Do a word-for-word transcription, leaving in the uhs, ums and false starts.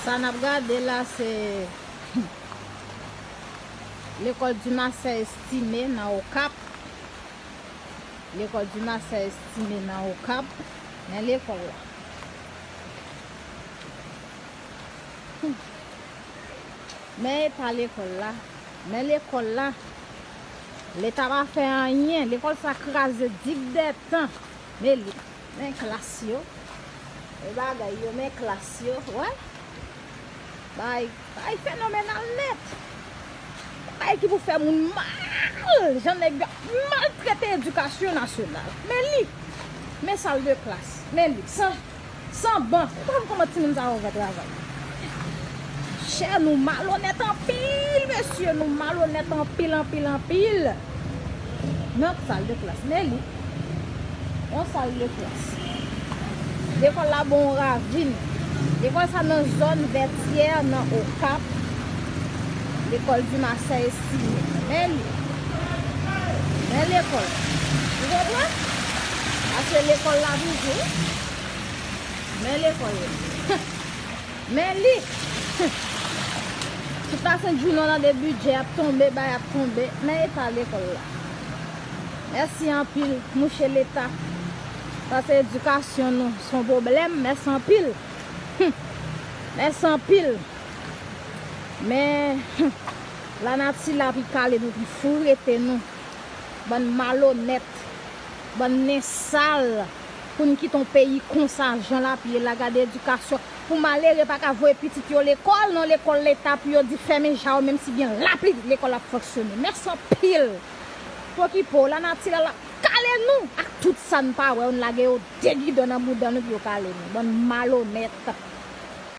Sa n ap gade la, se lekòl Dumarsais Estimé nan Okap. Lekòl Dumarsais Estimé nan Okap. Men lekòl la. Hmm. Men eta lekòl la. Men lekòl la. Leta pa fè anyen. Lekòl sa kraze digdètan. Men li. Men klas yo. E bagay yo, men klas yo. Wè. Bay, bay fenomenal nèt. Bay ki pou fè moun mal. Jan nèg yo ap maltrete edikasyon nasyonal. Men li. Men sal de klas. Men li. San, san ban. Ou pa konn kòman timoun sa yo fè travay. Chè, nou malonèt anpil, mesye. Nou malonèt anpil, anpil, anpil. Nan sal de klas. Men li. Yon sal de klas. Lekòl la bon ravin. Lekòl sa nan zòn Vètyè, nan Okap. Lekòl Dumarsais Estimé. Men li. Men lekòl. Ou konprann? Paske lekòl la toujou. Men lekòl la. Men li. Tout la sent jounen w tande bidjè ap tonbe, bay ap tonbe. Men eta lekòl la. Mèsi anpil, mouche Leta. Paske edikasyon nou se yon pwoblèm. Mèsi anpil. Hmm. Mèsi anpil. Men, hmm, lanati la pi kale nou, pi fourete nou. Bann malonèt. Bann nen sal. Pou n kite yon peyi konsa, jan l ap ye la, gade edikasyon. Pou malere pa ka voye pitit yo lekòl, nan lekòl Leta, pou yo di fèmen ja yo, menm si gen lapli, lekòl ap fonksyone. Mèsi anpil. Pokipo, lanati la, l ap kale nou ak tout sa n pa wè yo, n lage yo degidon nan bouda nou pou yo kale nou. Bann malonèt.